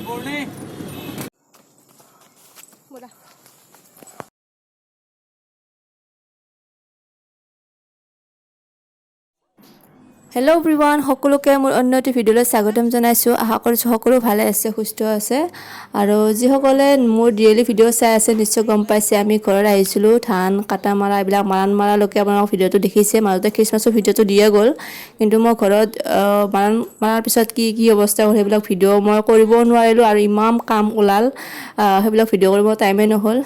ব'লা। Hello' everyone, সকলোকে মোৰ অন্য এটি ভিডিঅ'লৈ স্বাগতম জনাইছোঁ। আশা কৰিছোঁ সকলো ভালে আছে, সুস্থ আছে। আৰু যিসকলে মোৰ ডেইলি ভিডিঅ' চাই আছে নিশ্চয় গম পাইছে, আমি ঘৰত আহিছিলোঁ ধান কাটা মাৰা এইবিলাক মাৰাণ মাৰালৈকে আপোনালোকৰ ভিডিঅ'টো দেখিছে। মাজতে খ্ৰীষ্টমাছৰ ভিডিঅ'টো দিয়ে গ'ল, কিন্তু মই ঘৰত মাৰাণ মাৰাৰ পিছত কি কি অৱস্থা হ'ল সেইবিলাক ভিডিঅ' মই কৰিবও নোৱাৰিলোঁ আৰু ইমান কাম ওলাল, সেইবিলাক ভিডিঅ' কৰিব টাইমেই নহ'ল।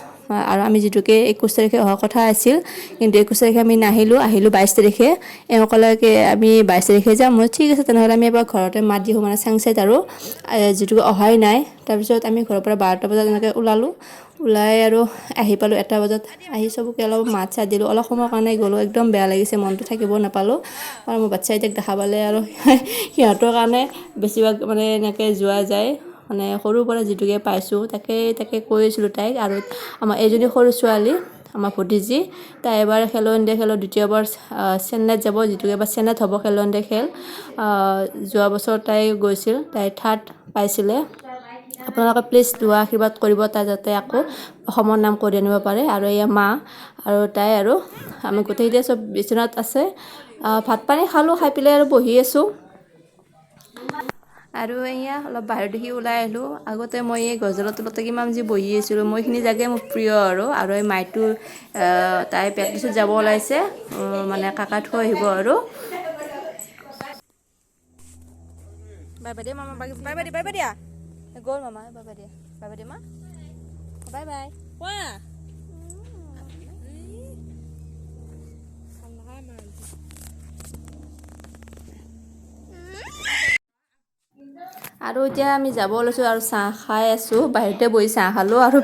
আৰু আমি যিটোকে 21 তাৰিখে অহা কথা আছিল, কিন্তু 21 তাৰিখে আমি নাহিলোঁ, আহিলোঁ 22 তাৰিখে। এওঁ ক'লে কি আমি 22 তাৰিখে যাম। মই ঠিক আছে, তেনেহ'লে আমি এবাৰ ঘৰতে মাত দিওঁ, মানে চাংচাইত আৰু যিটোকে অহাই নাই। তাৰপিছত আমি ঘৰৰ পৰা 12টা বজাত এনেকৈ ওলালোঁ, ওলাই আৰু আহি পালোঁ 1টা বজাত। আহি চবকে অলপ মাত চাত দিলোঁ, অলপ সময়ৰ কাৰণে গ'লোঁ। একদম বেয়া লাগিছে, মনটো থাকিব নাপালোঁ। আৰু মোৰ বাচ্ছা এটাক দেখা পালে আৰু সিহঁতৰ কাৰণে বেছিভাগ মানে এনেকৈ যোৱা যায়। মানে সৰুৰ পৰা যিটোকে পাইছোঁ তাকে তাকে কৈ আছিলোঁ তাইক। আৰু আমাৰ এইজনী সৰু ছোৱালী, আমাৰ ভতিজী, তাই এবাৰ খেলো ইণ্ডিয়া খেলৰ দ্বিতীয়বাৰ চেন্নাইত যাব, যিটোকে এবাৰ চেন্নাইত হ'ব খেলো ইণ্ডিয়া খেল। যোৱা বছৰ তাই গৈছিল, তাই থাৰ্ড পাইছিলে। আপোনালোকে প্লিজ দোৱা আশীৰ্বাদ কৰিব তাই যাতে আকৌ অসমৰ নাম কৰি আনিব পাৰে। আৰু এয়া মা আৰু তাই আৰু আমি গোটেইকেইটা চব বিচনাত আছে। ভাত পানী খালোঁ, খাই পেলাই আৰু বহি আছোঁ। আৰু এয়া অলপ বাহিৰত দেখি ওলাই আহিলোঁ। আগতে মই এই গছডালৰ তলতে কিমান যি বহি আছিলোঁ, মই এইখিনি জেগাই মোৰ প্ৰিয় আৰু। আৰু এই মাইটো তাই প্ৰেক্টিছত যাব ওলাইছে, মানে কাকা থৈ আহিব আৰু। বাই বাই দিয়া মামা, বাই বাই দিয়া, বাই বাই দিয়া। গ'ল মামা, বাই বাই দিয়া, বাই বাই দিয়া মা, বাই বাই। কোৱা। আৰু এতিয়া আমি যাব ওলাইছোঁ আৰু চাহ খাই আছোঁ, বাহিৰতে বহি চাহ খালোঁ। আৰু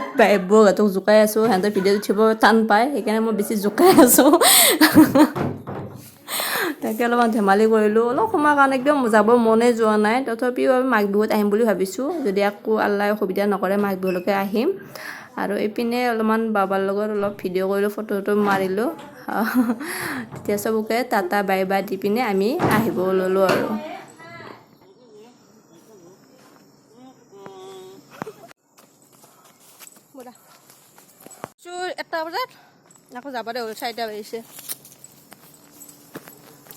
বৌহঁতক জোকাই আছোঁ, সিহঁতে ভিডিঅ'ত উঠিব টান পায়, সেইকাৰণে মই বেছি জোকাই আছোঁ। তাকে অলপমান ধেমালি কৰিলোঁ অলপ সময়ৰ কাৰণে, একদম যাব মনে যোৱা নাই। তথাপিও আমি মাঘ বিহুত আহিম বুলি ভাবিছোঁ, যদি আকৌ আল্লাই অসুবিধা নকৰে মাঘ বিহুলৈকে আহিম। আৰু এইপিনে অলপমান বাবাৰ লগত অলপ ভিডিঅ' কৰিলোঁ, ফটো চটো মাৰিলোঁ। তেতিয়া চবকে টাটা বাই বাই the পিনে আমি আহিব ল'লোঁ আৰু। ব'লা। 1টা বজাত আকৌ যাব দে হ'ল, 4টা বাজিছে।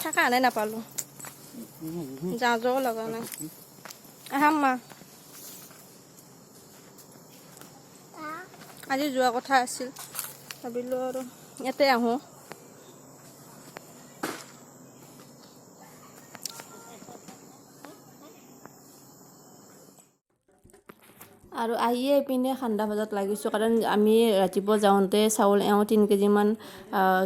থাকা আনে নাপালোঁ, যাওঁ যাওঁ লগা নাই। আহাম মা, আজি যোৱা কথা আছিল, ভাবিলোঁ আৰু ইয়াতে আহোঁ। আৰু আহিয়ে এইপিনে সান্দহ ভাজাত লাগিছোঁ, কাৰণ আমি ৰাতিপুৱা যাওঁতে চাউল এওঁ 3 কেজিমান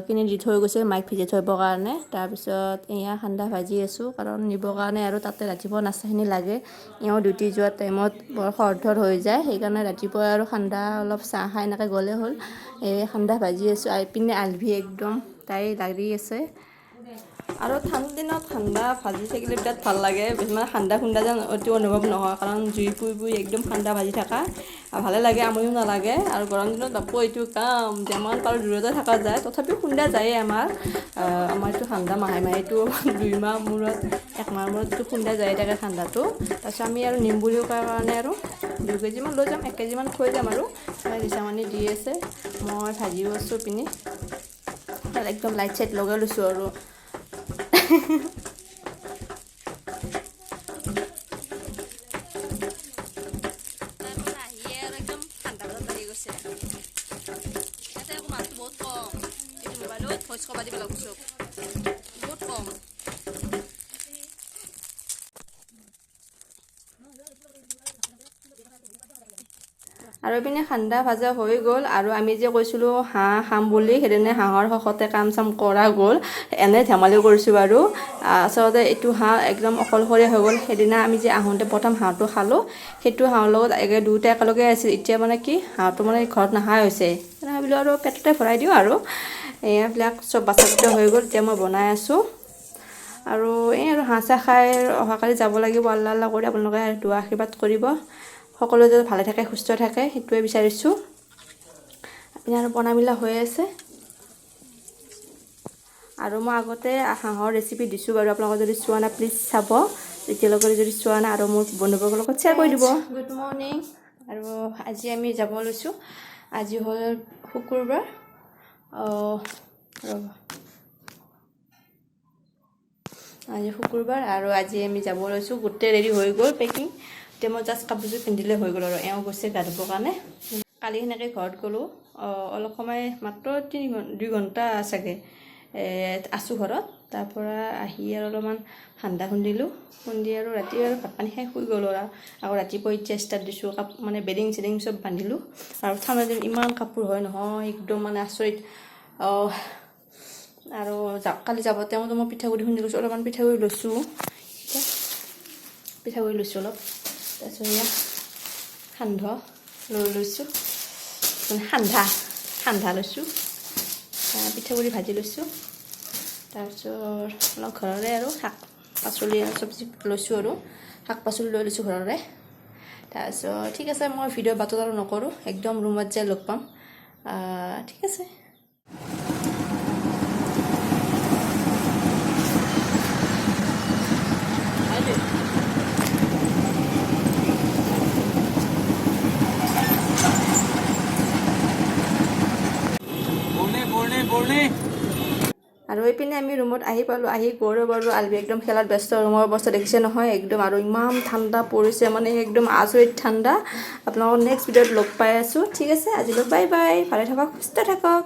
কিনি দি থৈ গৈছে মাইক ভিজাই থবৰ কাৰণে। তাৰপিছত এয়া সান্দহ ভাজি আছোঁ, কাৰণ নিবৰ কাৰণে আৰু তাতে ৰাতিপুৱা নাস্তাখিনি লাগে। এওঁ ডিউটি যোৱাৰ টাইমত বৰ খৰধৰ হৈ যায়, সেইকাৰণে ৰাতিপুৱা আৰু সান্দহ অলপ চাহ খাই এনেকৈ গ'লে হ'ল। এই সান্দহ ভাজি আছোঁ। এইপিনে আলভি একদম তাই লাগি আছে। আৰু ঠাণ্ডা দিনত সান্দহ ভাজি থাকিলে বিৰাট ভাল লাগে, মানে সান্দহ খুন্দা যেন অতি অনুভৱ নহয়, কাৰণ জুই পুৰি পুৰি একদম সান্দহ ভাজি থকা আৰু ভালে লাগে, আমনিও নালাগে। আৰু গৰম দিনত আকৌ এইটো কাম যিমান পাৰোঁ দূৰতে থকা যায়, তথাপিও খুন্দা যায়েই আমাৰ। আমাৰ এইটো সান্দহ মাহে মাহে এইটো 2 মাহ মূৰত 1 মাহৰ মূৰত এইটো খুন্দা যায়ে থাকে সান্দহটো। তাৰপিছত আমি আৰু নিম বুলি কোৱাৰ কাৰণে আৰু 2 কেজিমান লৈ যাম, 1 কেজিমান থৈ যাম আৰু। ৰিচামানি দি আছে, মই ভাজিও আছোঁ পিনি, তাত একদম লাইট চাইট লগাই লৈছোঁ আৰু। আহিয়ে আৰু একদম ঠাণ্ডা বজাত আহি গৈছে। ইয়াতে আকৌ মাছটো বহুত কম, এইটো মোবাইলত ভইচ কবা দিব লাগিব, বহুত কম। আৰু এইপিনে সান্দহ ভাজা হৈ গ'ল। আৰু আমি যে কৈছিলোঁ হাঁহ খাম বুলি, সেইদিনা হাঁহৰ শখতে কাম চাম কৰা গ'ল, এনে ধেমালি কৰিছোঁ বাৰু। আচলতে এইটো হাঁহ একদম অকলশৰীয়া হৈ গ'ল। সেইদিনা আমি যে আহোঁতে প্ৰথম হাঁহটো খালোঁ, সেইটো হাঁহৰ লগত একে দুয়োটা একেলগে আছিল। এতিয়া মানে কি হাঁহটো মানে ঘৰত নাহাই হৈছে, সেইকাৰণে ভাবিলোঁ আৰু পেটতে ভৰাই দিওঁ আৰু। এইবিলাক চব বাচা কুটা হৈ গ'ল, এতিয়া মই বনাই আছোঁ। আৰু এই আৰু হাঁহ চাহ খাই অহাকালি যাব লাগিব, আল্লাহ আল্লাহ কৰি আপোনালোকে দোৱা আশীৰ্বাদ কৰিব, সকলোৱে যাতে ভালে থাকে, সুস্থ থাকে, সেইটোৱে বিচাৰিছোঁ। আপুনি আৰু বনাই মেলা হৈ আছে। আৰু মই আগতে হাঁহৰ ৰেচিপি দিছোঁ বাৰু, আপোনালোকে যদি চোৱা নাই প্লিজ চাব। এতিয়ালৈকে যদি চোৱা নাই আৰু মোৰ বন্ধুবৰ্গৰ লগত শ্বেয়াৰ কৰি দিব। Good morning. আৰু আজি আমি যাব লৈছোঁ। আজি হ'ল শুকুৰবাৰ। ৰ'ব, আজি শুকুৰবাৰ আৰু আজি আমি যাব লৈছোঁ। গোটেই ৰেডি হৈ গ'ল, পেকিং। এতিয়া মই জাষ্ট কাপোৰযোৰ পিন্ধিলে হৈ গ'ল। আৰু এওঁ গৈছে গা ধুবৰ কাৰণে। কালি সেনেকৈ ঘৰত গ'লোঁ, অলপ সময় মাত্ৰ 3 ঘণ্টা 2 ঘণ্টা চাগে আছোঁ ঘৰত। তাৰপৰা আহি আৰু অলপমান সান্দা খুন্দিলোঁ, খুন্দি আৰু ৰাতি আৰু ভাত পানী খাই শুই গ'লোঁ। আৰু আকৌ ৰাতিপুৱা এতিয়া ষ্টাৰ্ট দিছোঁ। মানে বেডিং চেডিং চব বান্ধিলোঁ। আৰু ঠাণ্ডা দিন ইমান কাপোৰ হয় নহয়, একদম মানে আচৰিত। আৰু কালি যাব তেওঁতো মই পিঠাগুড়ি খুন্দি লৈছোঁ, অলপমান পিঠাগুড়ি লৈছোঁ। এতিয়া পিঠাগুড়ি লৈছোঁ অলপ। তাৰপিছত এয়া সান্দহ লৈ লৈছোঁ, মানে সান্দা লৈছোঁ, পিঠাগুড়ি ভাজি লৈছোঁ। তাৰপিছত অলপ ঘৰৰে আৰু শাক পাচলি আৰু চব্জি লৈছোঁ, আৰু শাক পাচলি লৈ লৈছোঁ ঘৰৰে। তাৰপিছত ঠিক আছে, মই ভিডিঅ' বাটত আৰু নকৰোঁ, একদম ৰুমত যাই লগ পাম। ঠিক আছে। Borne borne borne. আৰু এইপিনে আমি ৰুমত আহি পালোঁ। আহি গৌৰৱ আৰু আলবি একদম খেলাত ব্যস্ত। ৰুমৰ অৱস্থা দেখিছে নহয় একদম। আৰু ইমান ঠাণ্ডা পৰিছে, মানে একদম আচৰিত ঠাণ্ডা। আপোনালোকক নেক্সট ভিডিঅ'ত লগ পাই আছোঁ। ঠিক আছে, আজিলৈ বাই বাই। ভালে থাকক, সুস্থ থাকক।